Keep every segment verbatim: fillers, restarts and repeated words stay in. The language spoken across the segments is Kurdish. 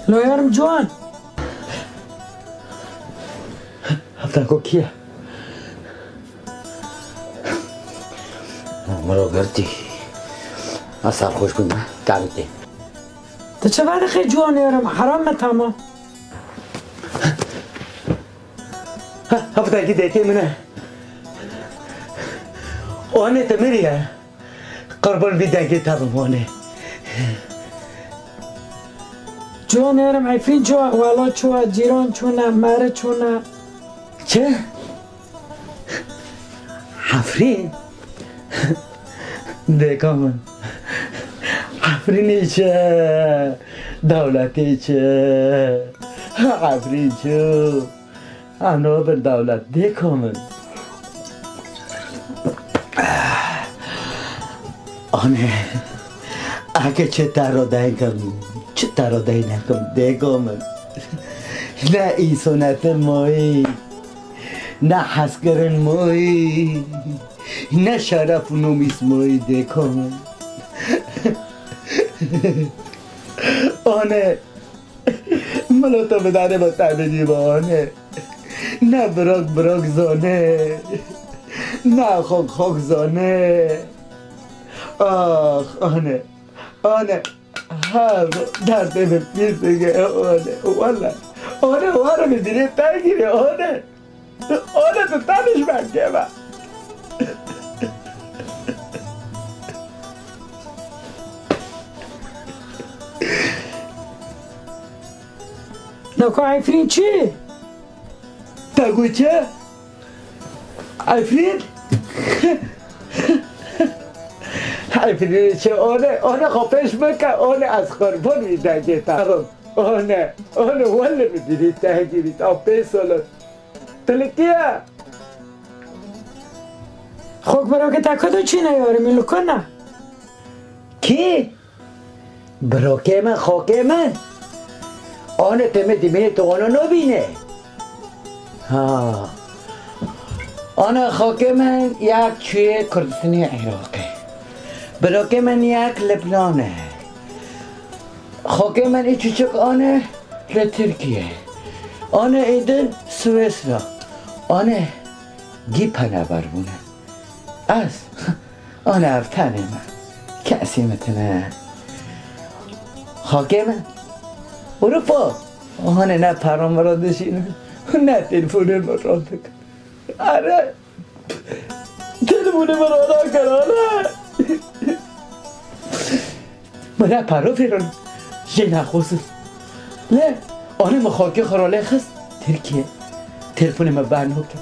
Lo yarim ciwan. Hevdeko kî ye? Miro girtî. Ez serxweş bûme, tevitê. Tu çi vedixê ciwan yarim? Heram me tamam. Hevdekî dekê min e. Anê te miriye. Qurban vî dengê te bim Anê. Ciwan yarim Efrîn çû, wela çû, cîran çûne, meri çûne. Çi? Efrîn? Dêka min. Efrînê çi? Dewletê çi? Efrîn çû. Em ne bir dewlet, dêka min. Anê, eke çi te re deykim, çi te re deynekim, dêka min. Ne însonetin mayî, ne hezkirin mayî, ne şeref û nomîs mayî, dêka min. Anê, Milo te bi darê be te bidî be Anê. Ne birok birok zane. Ne xok xok zane. Ax, Anê. Anê. Ha, derdê min pîs dike, Anê. Wele. Anê, were min dilê te girê, Anê. Anê, tu tanîş be keve. Nako Efrîn çi? Te got çi? Efrîn? Efrîn çi? Anê, Anê, xwe pêş bike, Anê, ez qurban vî dengê te bim. Anê, Anê, wele min dilê te girî, ta pê solo. Tilikiye. Xok birokê te ku diçîne yarim, li ku ne? Kî? Birokê min, xokê min. Anê te me dimê tu wana nabîne. Ha. Anê xokê min yek çûye Kurdistanê Iraqê. Birokê min yek Libnanê. Xokê min î çiçik anê li Tirkiye. Anê îdin Swêsra. Anê gî penaber bûne. Ez, anê ev tenê me. Kesê min tine. Xakê min. Ewropa. Anê ne pera min re dişîne. Ne telefonê min re dikin. Are. Telefonê min re nakin, are. Min ne paro fêron jê naxwazin. Lê anê min xakê xwe re lê xist Tirkiye. Telefonê min bernokir.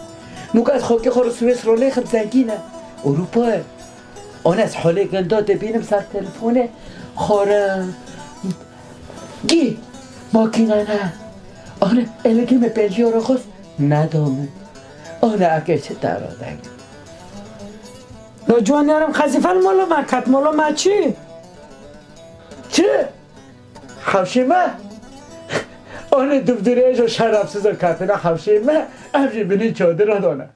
Muka ez xakê xwe re Swês re lê xim zengîn e. Ewropa ye. Anê ez holê gel da dibînim ser telefonê xwe re. Gî makîne ne. Anê elekê min pêncî euro xist neda min. Anê eke çi te re deng. Lo ciwan yarim xezîfe li molo me ket, molo me çi? Çi? Hewşê me? Anê dûvdirêj û şerefsiz û ketine hewşê me, ev jî binî çadira dane.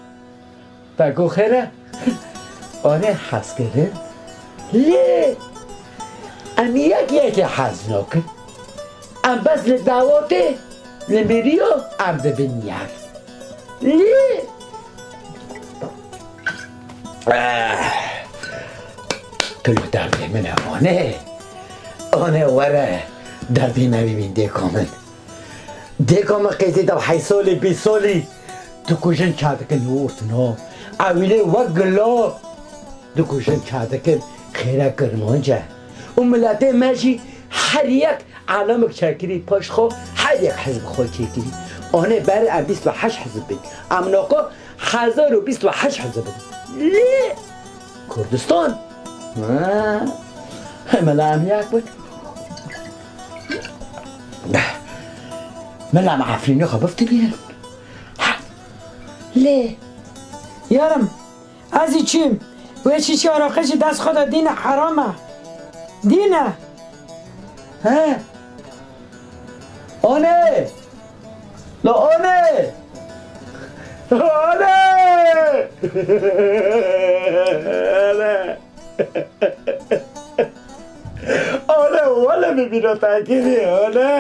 Te got xêr e? Anê hez kirin. Lê em yek yekê hez nakin. Em bes li dawetê, li miriyo em dibin yek. Lê Eh, tu li derdê min e, Anê. Anê were, derdê me bibîn dêka min. Dêka min qêzî de heysolî, bîsolî. Dikujin çadikin û tino. Ewîlê wek gilo. Dikujin çadikin xêre kirmanc e. Û miletê me jî her yek Alamek çekirî paş xwe, her yek hizb xwe çêkirî. Anê ber em bîst û heşt hizb bin. Em noko hezar û bîst û heşt hizb bin. Lê Kurdistan? Ha. Mela em yek bin. Mela em Efrînê xwe biftilînin. Ha. Lê. Yarim, ez îçim. Wê şîşe araqe jî dest xwe de dîne heram e. Dîne. He? Anê! La Anê! Anê! Anê! Ole, ole, bibîno te kirî, ole.